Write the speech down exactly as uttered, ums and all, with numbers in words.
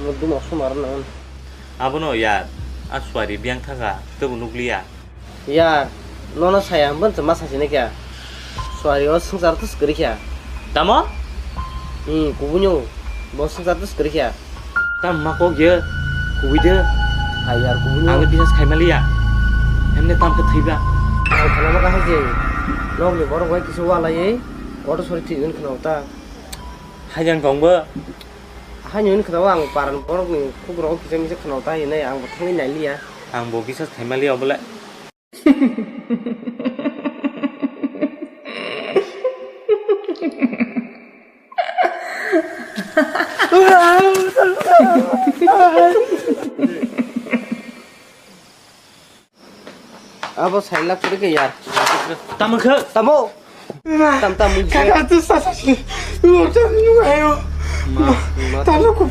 Duma sumar na. Abono yar, a suari biyang thaka, tebo nukliya. Yar, nono saya hwnba se ma sasi na kya? Suari o swngchar to swkari kya. Tamo? Hmm, kubunyo, bo swngchar to swkari kya. Tam ma kok ye, kubui de. Hai yar, kubunyo. Ang le bisas khaima liya. Hemne tam khe thwiba. Ang khana ma kahai je. Nokni borok bai kisa walai, auto sori thwi wngkha ta. Hai jang kong bo. Haino hwnwi khwnao ang paran borokni khukrok kisa misa khwnao ta hinwi ang bo thangwi nailiya. Ang bo kisa thaimaliya obole. Abo sailak puri khe yar. Tamo khe? Tamo. Tam tam mung khe. Kaka tu sa sa si. Lo ta nu ayo. Ma, ma. Talo ko